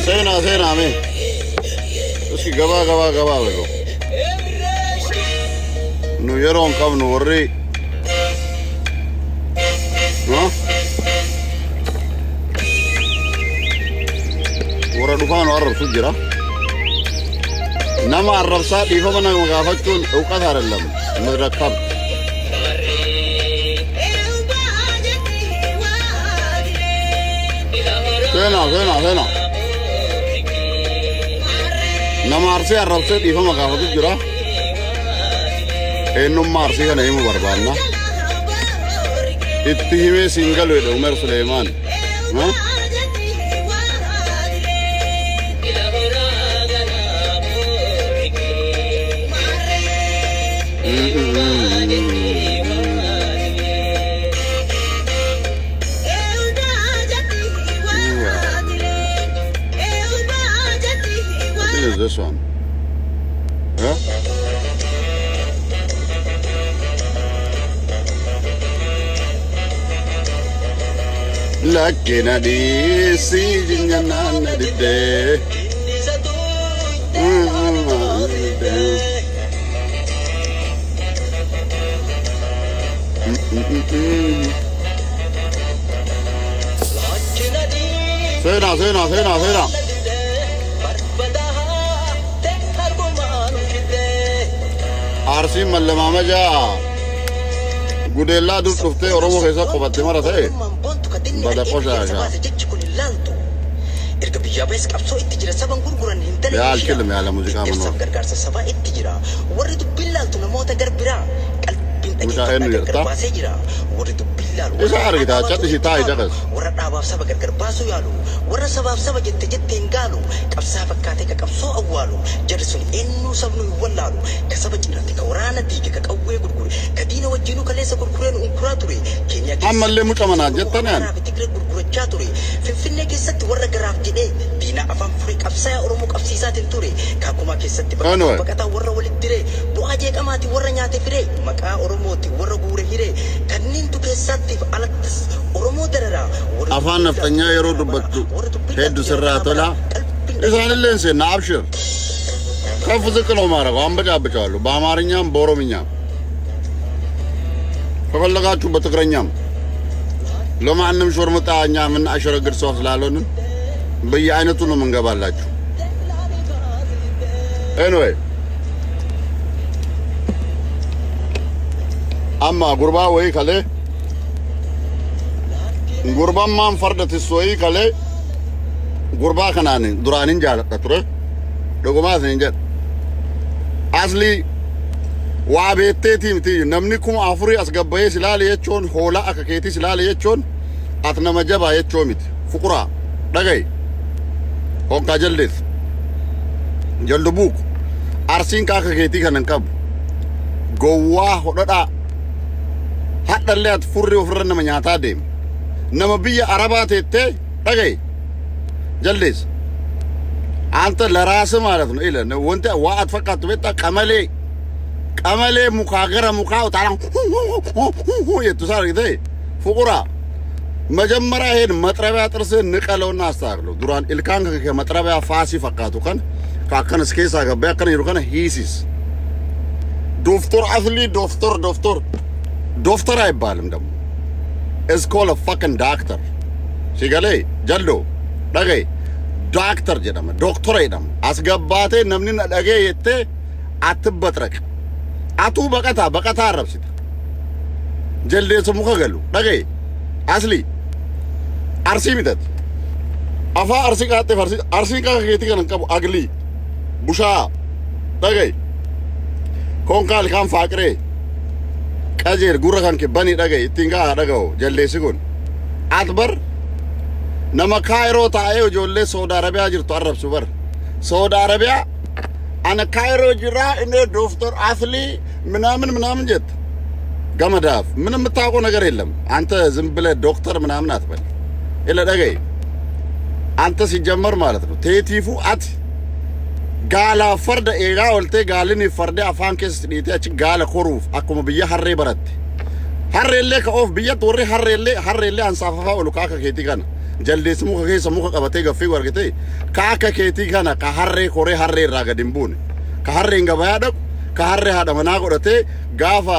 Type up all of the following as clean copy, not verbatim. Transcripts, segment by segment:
Sena, sena, me. Iski gabaa gabaa gabaa beeko. Nu yeroo hin qabnu warri warra dhufaa nu arrabsu jira. Nama arrabsaa dhiifama nama gaafachuun እውቀት አይደለም መድረክ ሀብት። Sena, sena, sena. Nama Arsii arrabsee dhiifama gaafatu jira. Eenyummaa Arsii kana himuu barbaanna. Itti himee siin galu jedhe Umar Suleemaan. I think it's this one. Yeah? Lakkina dhiisii jinyannaan na diddee. Seenaa, seenaa, seenaa, seenaa. Arsiin mallamaamajaa gudeellaa dur dhuftee Oromoo keessa qubatte mara ta'e bada qoshaashaa. Erga biyyaa ba'es qabsoo itti jira saban gurguran hin Yaa alkilme yaala muuziqaa manoo. Deeggarsaaf gargaarsa sabaa itti jira. Warri dubbiin laaltu namoota gar biraa qalbiin Mucaa eenyu dhageeffadhaa gargar jirta? baasee jira. Warri dubbiin laalu Isa argita cadhisi taa'i caqas. warra dhaabaaf saba gargar baasuu yaalu warra sabaaf saba jette jette hin gaalu qabsaa fakkaatee ka qabsoo awwaalu jarri sun eenyuu sabnu hin wallaalu ka saba cinaatti ka waraana diige ka qawwee gurgure ka diina wajjinuu kaleessa gurgureen unkuraa ture Keeniyaa keessa Ammallee mucaa manaan jettan yaani. Oromoo fi Tigree gurgurachaa ture Finfinnee keessatti warra garaaf jedhee diina afaan fure qabsaa'aa Oromoo qabsiisaatiin ture Kaakumaa keessatti Anyway. baqataa warra walitti diree bu'aa jeeqamaati warra nyaate firee maqaa Oromooti warra guure hiree kanneentu keessaattiif alattis Oromoo dararaa warri Afaan nafxanyaa yeroo dubbattu hedduu sirraa tola. Isaanillee hin seenna abshir. ከፍ ዝቅ ነው ማድረገው፣ አንበጫብጫለሁ። በአማርኛም በኦሮምኛም ከፈለጋችሁ በትግረኛም ለማንም ሾርምጣ እኛ የምናሸረግድ ሰው ስላልሆንን በየአይነቱ ነው የምንገባላችሁ። Anyway amma gurbaa wayii kalee gurbammaan farda tissu wayii kalee gurbaa kanaan duraanin jaaladha ture dhugumaa isin jedha. Asli waa beekteetii miti namni 4000 as gabbayee si ilaale jechuun hoolaa akka keetii si ilaale jechuun ati nama jabaa jechuu miti. Fuquraa dhaga'i honkaa jaldees jaldu buuku Arsiin ka akka keetii kana hin qabu gowwaa hodhadhaa hadhallee ati furrii ofirra nama nyaataa deema nama biyya Arabaa teettee dhaga'i jaldees አንተ ለራስህ ማለት ነው ኢለ ወንተ ዋአት ፈቃቱ ቤታ ቀመሌ ቀመሌ ሙካ ገረ ሙካ ታላ የቱ ሳር ጊዜ ፍቁራ መጀመሪያ ይሄን መጥረቢያ ጥርስህን ንቀለውና አስተካክለው። ዱራን ኢልካን ከመጥረቢያ ፋሲ ፈቃቱ ከን ካከን እስኬሳ ገበያ ከን ይሩ ከን ሂሲስ ዶክተር አስሊ ዶክተር ዶክተር ዶክተር አይባልም ደግሞ is called a fucking doctor. ሲገሌ ጀሎ dhagaye ዶክተር jedhama doktora jedhama as gabbaatee namni na dhagee jettee atibbaxraq atuu baqataa baqataa arrabsita jaldeessa muka galu dhagaye asli Arsii mitat afaa Arsii qaaxxeef Arsii Arsiin qaqa keetii kana hin qabu aglii bushaa dhagaye konkaa ilkaan faaqiree qajeel gurra kan kibbanii dhagaye ittiin gahaa dhaga'u jaldeessi kun atbar nama Kaayiroo taa'ee ijoollee Saudi Arabiyaa jirtu arrabsu bar. Saudi Arabia ana Cairo jira እኔ ዶክተር አስሊ ምናምን ምናምን ጀት ገመዳፍ ምንም የምታውቀው ነገር የለም። አንተ ዝም ብለህ ዶክተር ምናምን አትበል። ኢለ ደገይ አንተ ሲጀመር ማለት ነው ቴቲፉ አት gaala farda eegaa oolte gaalini farde afaan keessa dhiitee achi gaala koruuf akkuma biyya harree baratte. Harreellee ka oof biyyatti warri harreellee ansaafafaa oolu kaaka keetii kana. Jaldeessi muka keessa muka qabatee gaffii argite kaaka keetii kana ka harree koree harree irraa gadi hin buune. Ka harreen gabayaa dhaqu ka harree haadha manaa godhatee gaafa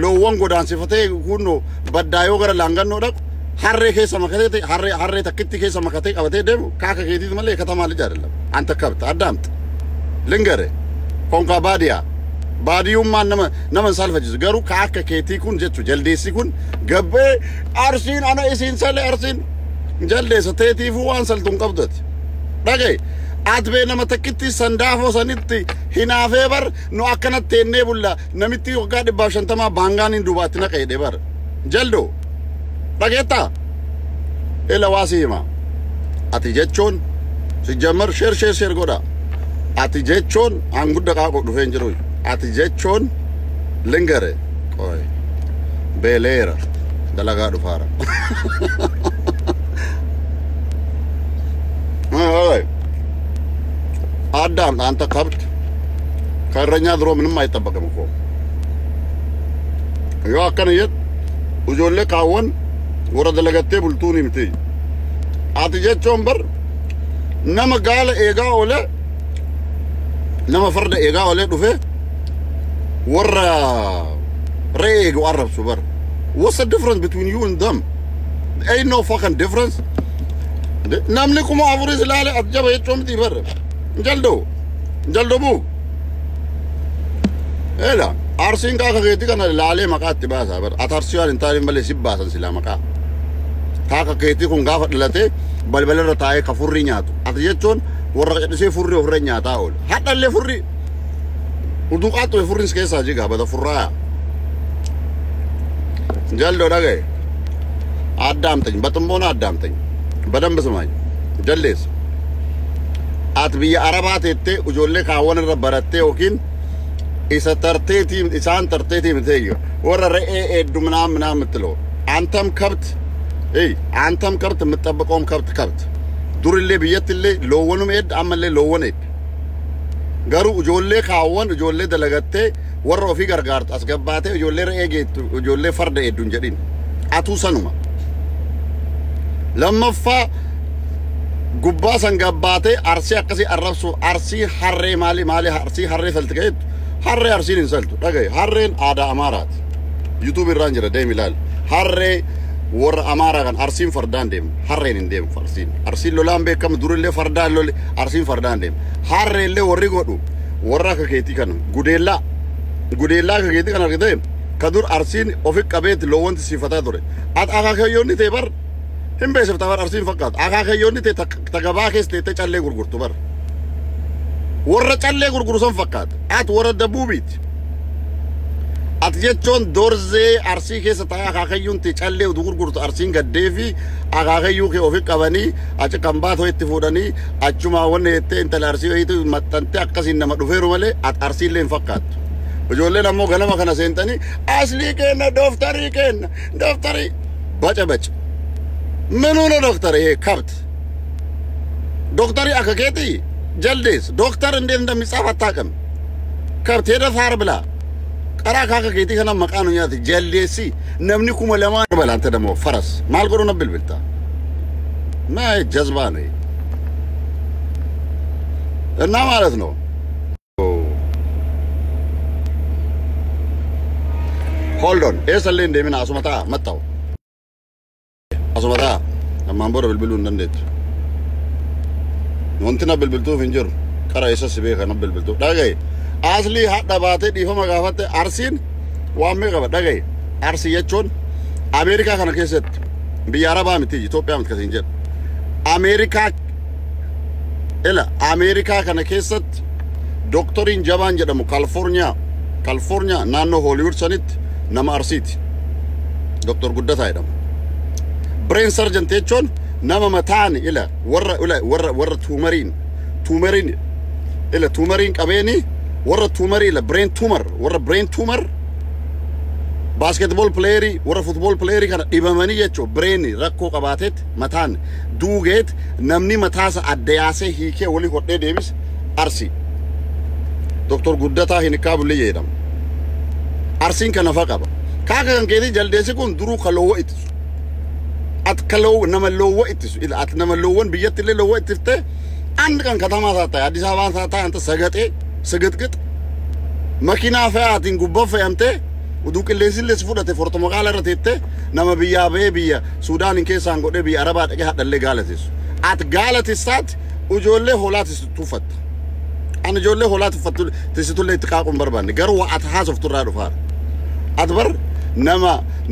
loowwan godaansifatee kunno baddaayoo gara laangannoo dhaqu harree keessa makatee harree takkitti keessa makatee qabatee deemu kaaka keetiit malee ከተማ ልጅ አይደለም። አንተ ከብት አዳምጥ ልንገርህ konka baadiyaa baadiyyummaan nama salfachiisu garuu kaaka keetii kun jechu jaldeessi kun gabbee arsiin ana isiin sale arsiin jaldeessa teetiifuu waan saltu hin qabdati. Dhagaye atbee nama takkitti sandaafoo sanitti hinaafee bar nu akkanatti teennee bulla namitti waggaa 150 baangaan hin duubaatti naqa jedhee bar jaldoo dhageettaa ila waasii hima ati jechuun ሲጀመር ሼር ሼር ሼር ጎዳ አቲ ጀቾን አንጉደ ቃቆ ዱፌን ጅሩ አቲ ጀቾን ልንገረ ቆይ ቤሌራ ደለጋ ዱፋራ አይ አዳም አንተ ከብት ከእረኛ ድሮ ምንም አይጠበቅም እኮ yoo akkana jettu ijoollee kaawwan warra dalagattee bultuuni miti. Ati jechuun bar nama gaala eegaa oolee nama farda eegaa oolee dhufe warra re'ee eegu arrabsu bar. What's the difference between you and them? There ain't no fucking difference. Namni 4000 ilaale ati jaba jechuun miti bar. Jaldoo jaldoo buu. Ela Arsiin kaaka keetii kana laalee maqaa itti baasaa bar. Ati arsii waan hin taane malee si baasan silaa maqaa. Kaaka keetii kun gaafa dhalatee balbala irra taa'ee ka furrii nyaatu. Ati jechuun warra cadhisee furrii ofirra nyaataa oolu. Hadhallee furrii. Utuu qaaxxume furriin si keessaa jigaa bada furraaya. Jaldoo dhagaye. አዳምጠኝ፣ በጥሞና አዳምጠኝ፣ በደንብ ስማኝ። jalleessa. Ati biyya Arabaa teettee ijoollee kaawwan irra barattee yookiin isa tarteetii isaan tarteetii miteeyyo warra re'ee eeddu ምናምን ምናምን የምትለው አንተም ከብት እይ አንተም ከብት የምትጠብቀውም ከብት ከብት durillee biyyattillee loowwanum eedda ammallee loowwan eedda garuu ijoollee kaawwan ijoollee dalagattee warra ofii gargaartu as gabbaatee ijoollee re'ee geettu ijoollee farda eeddu hin jedhin atuu sanuma lammaffaa gubbaa san gabbaatee arsii akkasii arrabsu arsii harree maali maali arsii harree salti ga'eettu harree arsiin hin saltu dhagaye harreen aadaa amaaraati yuutuub irraan jira deemi ilaali harree warra amaaraa kan arsiin fardaan deemu harreen hin deemu arsiin arsiin lolaan beekamu durillee fardaan lole arsiin fardaan deemu harreellee warri godhu warra akka keetii kana gudeellaa gudeellaa akka keetii kana argitee ka dur arsiin ofi qabeetti loowwanti siifataa ture ati akaakayyoonni ta'e bar hin beeksifta bar arsiin fakkaatu akaakayyoonni ta'e ta gabaa keessa teettee callee gurgurtu bar warra callee gurguru san fakkaata ati warra dabbuubiiti. Ati jechuun dorzee arsii keessa taa'ee akaakayyuun ta'e callee utuu gurgurtu arsiin gaddee fi akaakayyuu kee ofi qabanii achi kan baatoo itti fuudhanii achumaa wanni jettee intala arsii wayiitu maxxantee akkasiin nama dhufeeru malee ati arsiillee hin fakkaattu. Ijoolleen ammoo ganama kana seentanii aslii kenna dooftarii kenna dooftarii baca baca. ምኑ ነው ዶክተር? ይሄ ከብት ዶክተሪ akka keetii jaldees ዶክተር እንዴት እንደሚጻፍ አታውቅም። ከብት ሄደህ ሳር ብላ ቀራ ካከ keetii kana maqaa nu nyaate jaldeessi namni 2000 በል አንተ ደግሞ ፈረስ maal godhu na bilbilta ማ ጀዝባ ነው እና ማለት ነው። ሆልድ ኦን eessallee hin deemin asuma ta'a መጣሁ asuma ta'a ammaan booda bilbiluu hin dandeettu. Wanti na bilbiltuuf hin jiru qara isa si beeka na bilbiltuuf dhagaye aslii hadha baatee dhiifama gaafatte arsiin waan meeqa qaba dhagaye arsii jechuun Ameerikaa kana keessatti biyya Arabaa miti Itoophiyaa miti kasiin jedhu Ameerikaa ila Ameerikaa kana keessatti doktoriin jabaan jedhamu Kaalifoorniyaa naannoo Hooliwud sanitti nama arsiiti doktor Guddataa jedhamu. Brain surgeon jechuun nama mataan ila warra ila warra warra tuumariin tuumariin ila tuumariin qabeeni warra tuumarii ila brain tumor warra brain tumor basketball playerii warra football playerii kana dhibamanii jechuu brain rakkoo qabaateet mataan duugeet namni mataasa adda yaasee hiikee walii hodhee deebis Arsii Dr. Guddataa Hinikaabullee jedhama. Arsiin kana fa qaba. Kaaka kan keetii jaldeessi kun duruu kaloo ittisu. At kaloo nama loowwa ittisu. Ila at nama loowwan biyyatti illee loowwa ittiftee አንድ ቀን ከተማ ሳታይ አዲስ አበባን ሳታይ አንተ ሰገጤ ስግጥግጥ መኪና ፈያቲን ጉቦ ፈያምቴ uduu qilleensillee si fudhate fortomoqaala irra teettee nama biyyaa ba'ee biyya Suudaanin keessaan godhee biyya Arabaa dhaqee hadhallee gaalatisu. Ati gaalatissaatti ijoollee hoolaa tuffatta. Ani ijoollee hoolaa tissitullee itti qaaquu hin barbaanne garuu waa ati haasoftu irraa dhufaara. Ati bar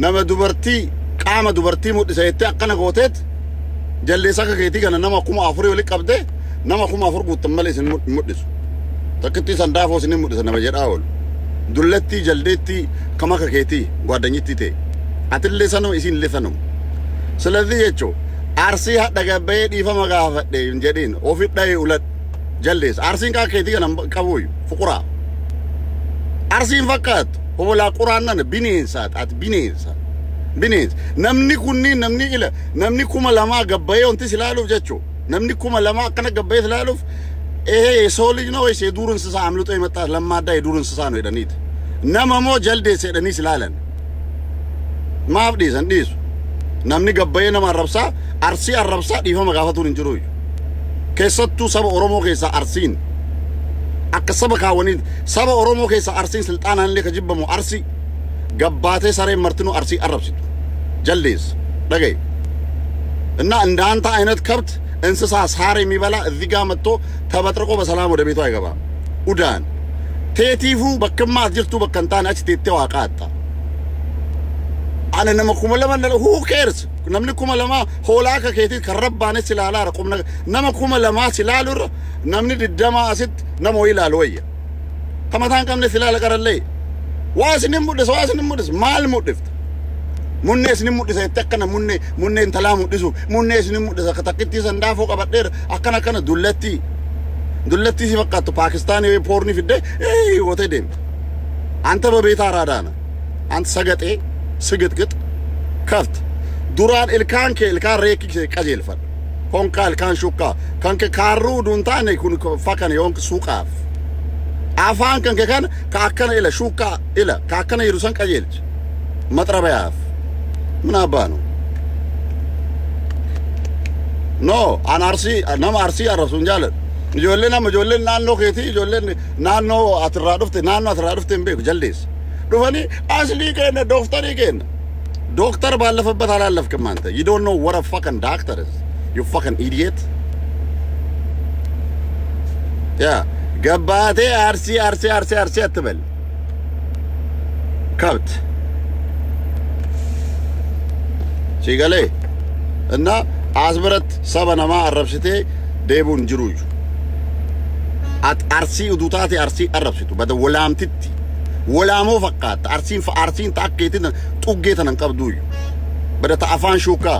nama dubartii qaama dubartii mul'isa jettee akkana gooteet jaldeessa akka keetii kana nama 4000 walitti qabdee nama 4000 guuttan malee isin mul'isu. Takkittii sandaafoo isin mul'isa nama jedhaa oolu. Dullattii jaldeettii kama akka keetii gwaadanyittii ta'e. Atillee sanuma isinillee sanuma. ስለዚህ jechuu Arsii hadha gabbayee dhiifama gaafadhe hin jedhiin ofi dhahee uladhu jaldeessa. Arsiin kaa keetii kana qabuuyyu fuquraa. Arsiin fakkaattu hoolaa quraannan bineensaati ati bineensa. Bineensa. Namni kunniin namni ila namni 2000 gabbayee wanti si ilaaluuf jechuu namni 2000 akkana gabbayee si ilaaluuf ይሄ የሰው ልጅ ነው ወይስ የዱር እንስሳ አምልጦ የመጣ ለማዳ የዱር እንስሳ ነው jedhaniiti. Nama moo jaldeessa jedhanii si ilaalan. Maaf dhiisan dhiisu. Namni gabbayee nama arrabsaa Arsii arrabsaa dhiifama gaafatuun hin jiru. Keessattuu saba Oromoo keessaa Arsiin akka saba kaawwanii saba Oromoo keessaa Arsiin silxaanaan illee ka jibbamu Arsii gabbaatee sareen martinuu Arsii arrabsitu. Jaldeessa dhagaye. እና እንዳንተ አይነት ከብት እንስሳ ሳር የሚበላ እዚህ ጋር መጥቶ ተበጥርቆ በሰላም ወደ ቤቱ አይገባም። ኡዳን ቴቲፉ በከማ አጅርቱ በከንታን አች ቴቴ ዋቃጣ አነ ነመ ኩመለማ who cares namni 2000 hoolaa akka keetii karabbaane silaala qomna nama 2000 silaalur namni 20 asitti nama way ilaalu wayya kamataan qabne silaala qarallee waa isin mudhis maal mudhifta Munne isin mudhisa jettee akkana munne intalaa mudhisu munne isin mudhisa akka takkittii sandaafoo qabadheera akkana akkana dullattii si fakkaattu Paakistaanii poorni fidde gootee deemte. አንተ በቤት አራዳ ነህ። አንተ ሰገጤ ስግጥግጥ ከፍት duraan ilkaan kee ilkaan reekki kee qajeelfadhu. Konkaa ilkaan shukkaa kan kee kaarruu uduun taane kun fakkan yoonk suuqaaf. Afaan kan kee kana ka akkana ila shukkaa ila ka akkana jiru san qajeelchi. Maxrabayaaf. ምን አባ ነው? ኖ አን አርሲ nama Arsii arrabsu hin jaaladhu. Ijoollee nama ijoolleen naannoo keetii ijoolleen naannoo atirraa dhufte naannoo atirraa dhufte hin beeku jaldeessa. Dhufanii aslii kenna dooktarii kenna. ዶክተር ባለፈበት አላለፍክም አንተ። You don't know what a fucking doctor is. You fucking idiot. ያ ገባቴ አርሲ አርሲ አርሲ አርሲ አትበል ከብት ሲገሌ እና አስብረት saba namaa arrabsitee deebuun jiruuyyu. At Arsii uduu taate Arsii arrabsitu bada walaamtitti walaamoo fakkaatta Arsiin Arsiin taakkeetiin xuggee tanan qabduuyyu. Bada ta afaan shuukaa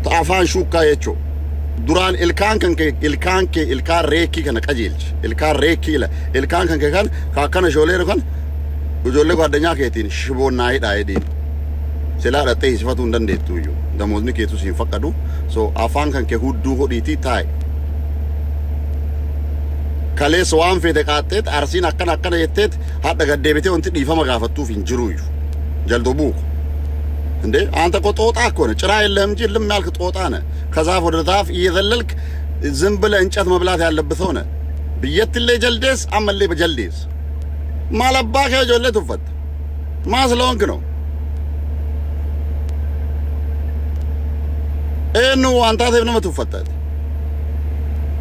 ta afaan shuukaa jechuu duraan ilkaan kan kee ilkaan kee ilkaan reekii kana qajeelchi ilkaan reekii ila ilkaan kan kee kan ka akkana shooleeru kan ijoollee gwaaddanyaa keetiin shiboon naa hidhaa jedhiin. Silaa dhattee hisifatu hin dandeettuyyuu. Damoonni keetu siin faqqadu. So afaan kan kee hudduu hodhiitii taa'i. Kaleessa waan feete qaaxxeet Arsiin akkana akkana jetteet hadha gaddeebitee wanti dhiifama gaafattuuf hin jiruuyyu. Jaldoo buuku. እንዴ አንተ እኮ ጦጣ እኮ ነህ። ጭራ የለህም እንጂ እልም ያልክ ጦጣ ነህ። ከዛፍ ወደ ዛፍ እየዘለልክ ዝም ብለህ እንጨት መብላት ያለብህ ሰው ነህ። biyyattillee jaldees ammallee jaldees. Maal abbaa kee ijoollee tuffatta? Maa ስለሆንክ ነው? Eenyu waan taateef nama tuffattaati?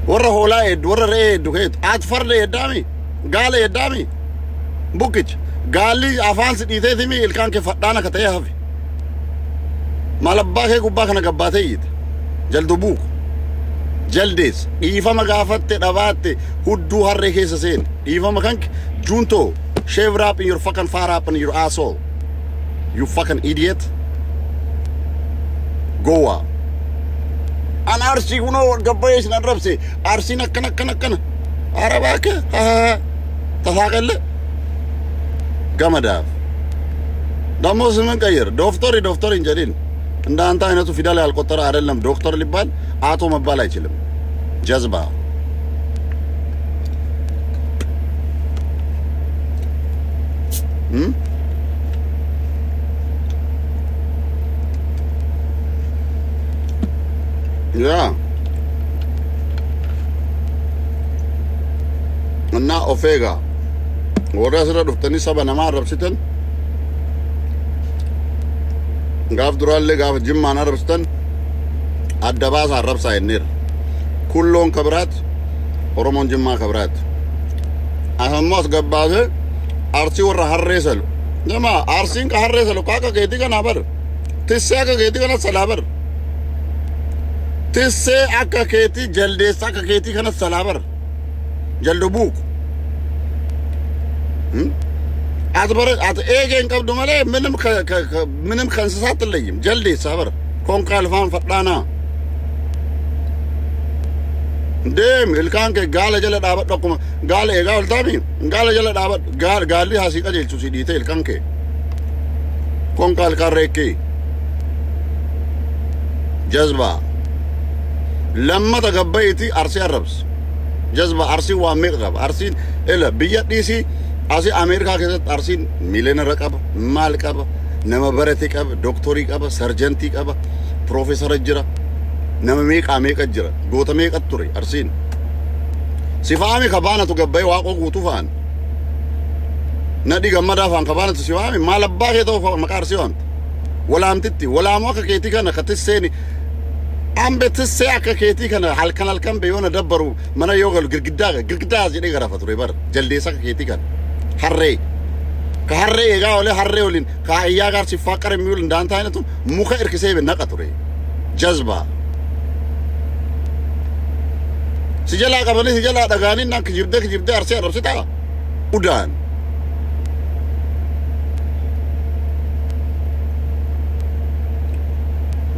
Warra hoolaa eeddu, warra re'ee eeddu keetu. Ati farda eeddaami? Gaala eeddaami? Bukkicha. Gaalli afaan si dhiiteetimi ilkaan kee fadhaan akka ta'e hafe. Maal abbaa kee gubbaa kana gabbaatee iyyite? Jaldu buuku. Jaldees dhiifama gaafatte dhabaatte hudduu harree keessa seeni. Dhiifama kanke juuntoo shave up in your fucking far up in your asshole. You fucking idiot. Gowwaa. An Arsii kunoo gabbayee isin arrabse Arsiin akkana akkana akkana. ኧረ እባክህ ተሳቀልህ ገመዳፍ ደግሞ ስምን ቀይር። ዶክተር ዶክተር እንጀሊን እንደ አንተ አይነቱ ፊደል ያልቆጠረ አይደለም ዶክተር ሊባል አቶ መባል አይችልም። ጀዝባ ያ እና ኦፌጋ warra asirra dhuftanii saba namaa arrabsitan gaaf duraallee gaafa jimmaan arrabsitan adda baasa arrabsaa jenneera. Kulloon kabiraat Oromoon jimmaa kabiraat. Asammoo as gabbaasee Arsii warra harree salu. Nama Arsiin ka harree salu akka keetii kanaa bar. Tissee akka keetii kana salaa bar. Tissee akka keetii jaldeessa akka keetii kana salaa bar. Jaldubuuk. Ati eegeen qabdu malee ምንም ከእንስሳ አትለይም። ጀልዴሳ በር konka alfaan fadhaanaa deemi ilkaan kee gaala jala dhaabadhu akkuma gaala eegaa oltaami gaala jala dhaabadhu gaalli haasii qajeelchu si dhiite ilkaan kee konka ilkaan reekkee jazbaa lammata gabba'iiti Arsii arrabsi jazba Arsii waan meeqa qaba Arsiin ila biyya dhiisii asii Ameerikaa keessatti Arsiin miiliyoonara qaba maal qaba nama barate qaba dooktorii qaba sarjantii qaba piroofeesara jira nama meeqaa meeqa jira goota meeqa ture Arsiin sifaami kabaanatu gabbaa'ee waaqoo guutuu fa'an nadhi gammadaa fa'an kabaanatu sifaami maal abbaa kee ta'u maqaa Arsii waamte walaamtitti walaamoo akka keetii kana ka tisseeni ambe tissee akka keetii kana halkan halkan beeyoona dabbaru mana yoo galu girgiddaa girgiddaa jedhee garafa ture bara jaldeessa akka keetii kana harree ka harree eegaa olee harree waliin ka ahiyyaa gaar siffaaqqara የሚውል እንዳንተ አይነቱን muka irkisee naqa ture jazbaa si jalaa qabanii si jalaa dhagaanii naan kijibdee kijibdee Arsii arrabsitaa udaan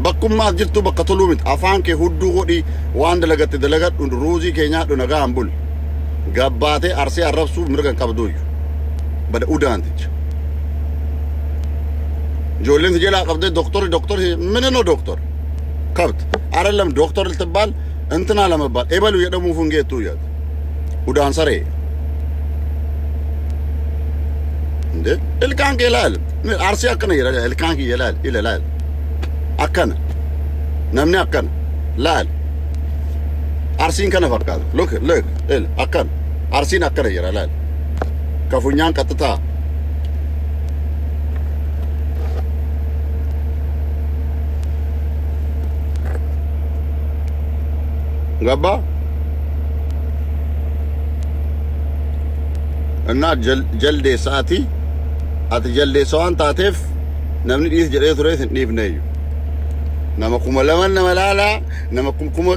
bakkummaa jirtu bakka toluu miti afaan kee hudduu godhii waan dalagatte dalagadhu ruuzii kee nyaadhu nagaa hin bul gabbaatee Arsii arrabsuu mirga hin qabduuyyu bada udaanticha ijoolleen si jalaa qabdee doktori doktori ምን ነው ዶክተር ከብት አይደለም ዶክተር ልትባል እንትና ለመባል ኤበሉ የደሙ ፉንጌቱ ያት udaan saree እንዴ ilkaan kee laal Arsii akkana jedha ilkaan kee laal ila laal akkana namni akkana laal Arsiin kana fakkaata look look il akkana Arsiin akkana jedha laal ka funyaan qaxxataa ገባ እና jaldeessa ati ati jaldeessa waan taateef namni dhiis jedhee ture hin dhiifneeyyu nama 2000 nama laalaa nama kuma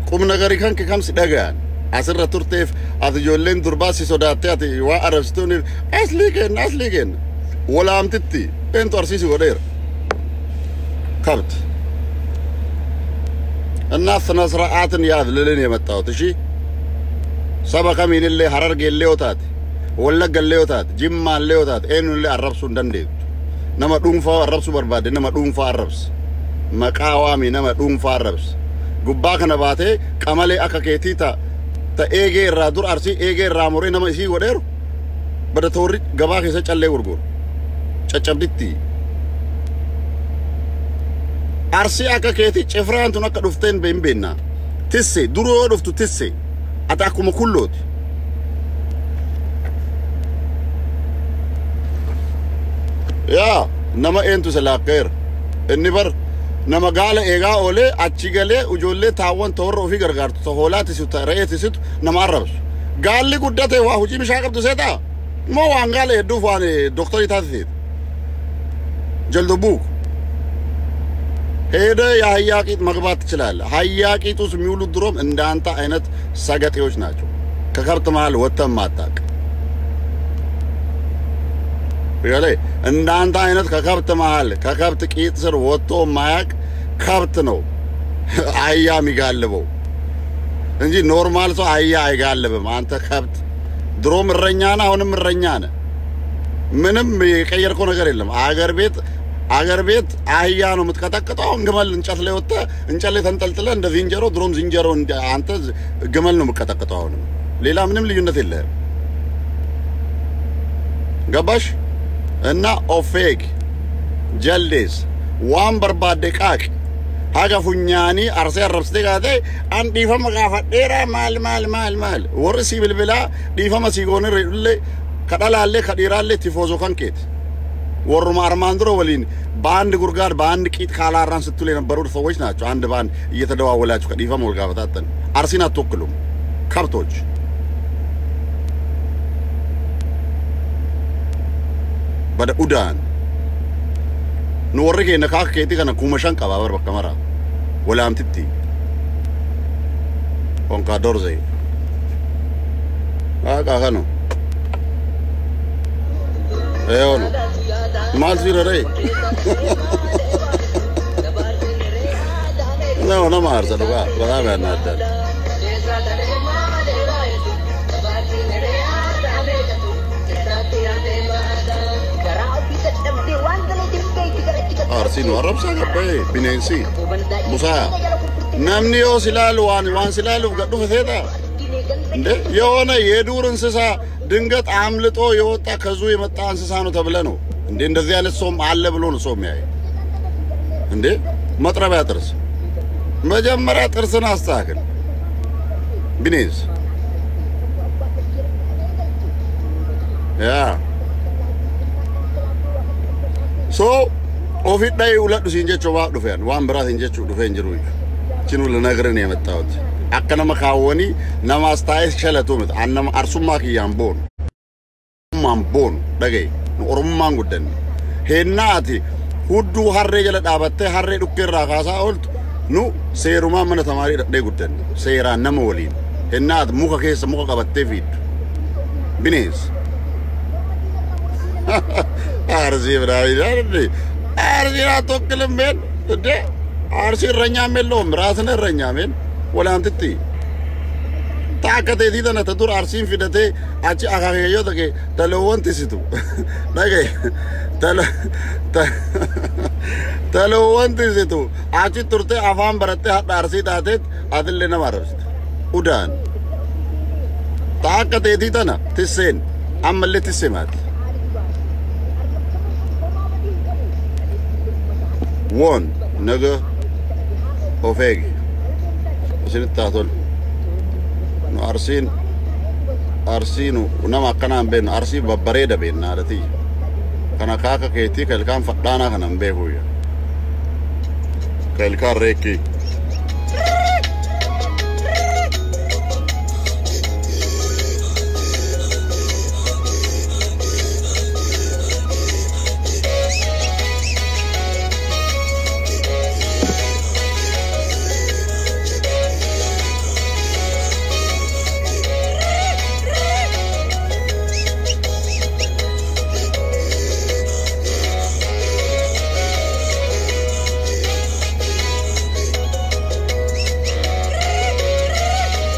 qubna garii kan kamsi dhaga'an asirra turteef ati ijoolleen durbaa si sodaattee ati waa arrabsituun aslii kenna aslii kenna walaamtitti eentu Arsii si godheera kabt እና ስነ ስርዓትን ያዝ ልልን የመጣሁት እሺ saba kamiinillee Harargeellee yoo taate Wallaggallee yoo taate Jimmaallee yoo taate eenyullee arrabsuu hin dandeettu. Nama dhuunfaa arrabsuu barbaade nama dhuunfaa arrabsi. Maqaa waamii nama dhuunfaa arrabsi. Gubbaa kana baatee qamalee akka keetii ta eegee irraa dur Arsii eegee irraa muree nama isii godheeru bada toorri gabaa keessa callee gurguru. Caccabditti. Arsii akka keetii cifraan tun akka dhufteen hin beekna. Tisse duruu yoo dhuftu tisse ati akkuma kullooti. Yaa nama eentu isa laakkeera. Inni bar nama gaala eegaa oolee achi galee ijoollee taawwan ta warra ofii gargaartu ta hoolaa tisitu ta re'ee tisitu nama arrabsu. Gaalli guddate waa hojii bishaan qabdu seetaa? Moo waan gaala hedduuf waan dooktarii taate seeta? Jaldubuuk ሄደ የአህያ ቂጥ መግባት ትችላለህ። አህያ ቂጥ ውስጥ የሚውሉት ድሮም እንዳንተ አይነት ሰገጤዎች ናቸው። ከከብት መሃል ወጥተህ ማታውቅ ያለ እንዳንተ አይነት ከከብት መሃል ከከብት ቂጥ ስር ወጥቶ ማያውቅ ከብት ነው አህያ የሚጋልበው እንጂ normal ሰው አህያ አይጋልብም። አንተ ከብት ድሮም እረኛ ነህ፣ አሁንም እረኛ ነህ። ምንም የቀየርከው ነገር የለም። አገር ቤት አህያ ነው የምትቀጠቅጠው። አሁን ግመል እንጨት ላይ ወጥተህ እንጨት ላይ ተንጠልጥለህ እንደ ዝንጀሮ፣ ድሮም ዝንጀሮ አንተ ግመል ነው የምትቀጠቅጠው። አሁንም ሌላ ምንም ልዩነት የለህም። ገባሽ? እና of eegi jaldeessa waan barbaadde qaaqi haga funyaanii Arsee arrabsitee kaatee an dhiifama gaafadheera maal maal maal maal warri sii bilbilaa dhiifama sii goonirra illee ka dhalaallee ka dhiiraallee tifoozoo kan keeti warruma armaan dura waliin በአንድ ጉድጓድ በአንድ ቂጥ ካላራን ስትሉ የነበሩ ሰዎች ናቸው። አንድ በአንድ እየተደዋወላችሁ ከዲፋም ወልጋፈታተን አርሲን አትወክሉም ከብቶች። በደ ኡዳን nu warri keenya kaaka keetii kana 5,000 qaba bar bakka mara walaamtitti konkaa dorze haa kanu eeyono maal siira ree ነው nama aarsa dhugaa በጣም ያናዳል። Arsiin arrabsaa gabbee bineensi busaa namni yoo silaalu waan silaaluuf gad dhufe seeta እንዴ የሆነ የዱር እንስሳ ድንገት አምልጦ የወጣ ከዙ የመጣ እንስሳ ነው ተብለ ነው እንዴ? እንደዚህ አይነት ሰውም አለ ብሎ ነው ሰው የሚያይ እንዴ? መጥረቢያ ጥርስ መጀመሪያ ጥርስን አስተካክል ቢኔንስ ያ ሶ ofi dhayi uladhu siin jechuu waa dhufeen waan biraa siin jechuu dhufeen jiru chinu ልነግርህ ነው የመጣሁት። akka nama kaawwanii nama as taa'ee shalatu miti. An nama Arsummaa kiyyaan boonu. Oromummaan boonu dhagaye nu Oromummaan guddanne. Hennaa ati hudduu harree jala dhaabattee harree dhukkeerraa kaasaa ooltu nu seerumaan mana tamaarii dhaqnee guddanne seeraan nama waliin. Hennaa ati muka keessa muka qabattee fiiddu. Bineensi. አርሲ ምናምን አርሲን አትወክልም men እንዴ አርሲ እረኛም የለውም። ራስን እረኛ men ወላንትቲ takka teetii tana ta dur Arsiin fidatee achi akaakayyoo kee talowwan tisitu dhagaye talowwan tisitu achi turtee afaan barattee hadha Arsii taateet atillee nama arrabsite udaan takka teetii tana tisseen ammallee tissee maati. Woon naga of eegi isinitti haa tolu. Nu Arsiin Arsiinu nama akkanaa hin beeknu Arsii babbareeda beekna haadha tiyya. Kana kaaka keetii ka ilkaan fadhaanaa kana hin beeku. Ka ilkaan reekkii.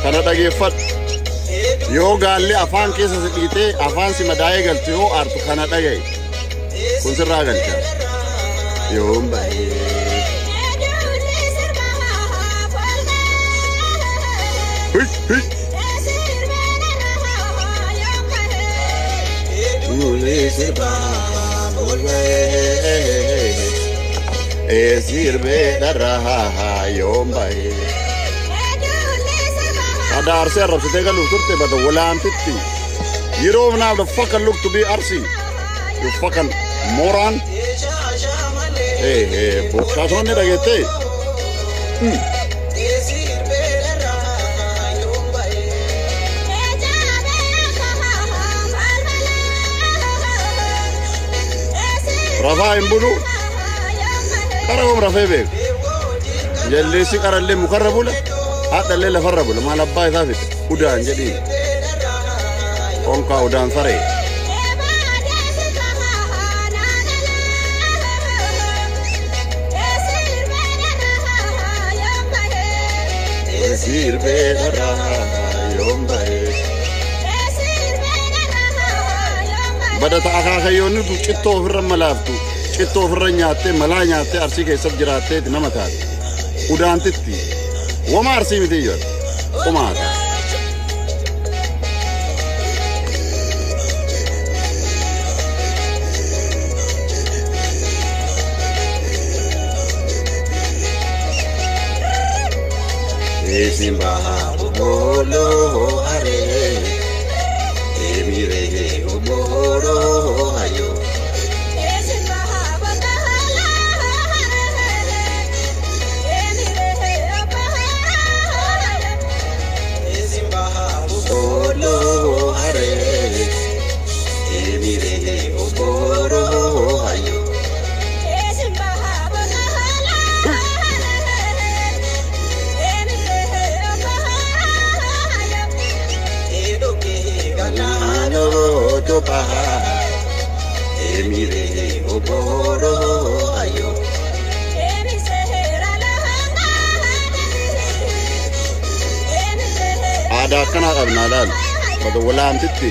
Kana dhageeffadhu. Yoo gaalli afaan keessa si dhiitee afaan si madaa'ee galtu yoo aartu kana dhaga'i. Kun sirraa galcha. Yoon ba'ee. Hey, hey. Sirbee dharraa yoon ba'ee. Ada Arsee arrabsitee galuuf turte bada walaantitti. You don't have the fucking look to be Arsi. You fucking moron. Hey, hey, shaashamannee dhageettee? Rafaa hin bulu. Qara hom rafee beeku. Jalleessi qarallee mukarra bula. Haadhallee lafarra bula. Maal abbaa isaa fide. Udaan jedhiin. Konkaa udaan saree. Sirbee dharaa yoom ba'e. Badata akaakayyoonni tu cittoo ofirra malaaftu, cittoo ofirra nyaattee, malaa nyaattee, Arsii keessatti jiraatteeti nama taate. Udaantitti wama Arsii miti jedhu qumaata. Eesin bahaa obboloo haree, eemiree obboloo hayoo. Obboloo haree, eemiree obboloo hayoo. Galaanoo topaha, eemiree obboloo hayoo. Aadaa akkanaa qabnaa laal. Bada walaamtitti.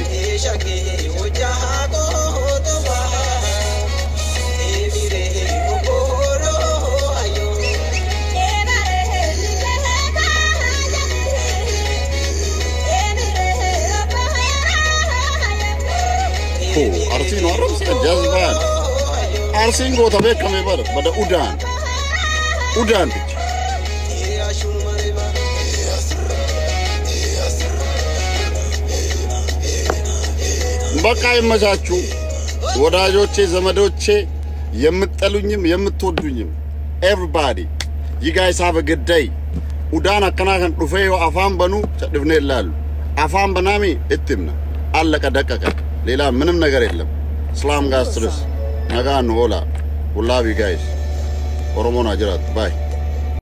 Arsiin warra jazbaan. Arsiin goota beekame bara bada udaan. Udaantichi. በቃ ይመቻችሁ ወዳጆቼ፣ ዘመዶቼ፣ የምትጠሉኝም የምትወዱኝም everybody, you guys have a good day. Udaan akkanaa kan dhufee yoo afaan banuu cadhifnee ilaallu. Afaan banaami itti himna. አለቀ ደቀቀ። ሌላ ምንም ነገር የለም። ሰላም ጋር ስትርስ nagaan nu oola. We love you guys. Oromoon haa jiraattu. Bye.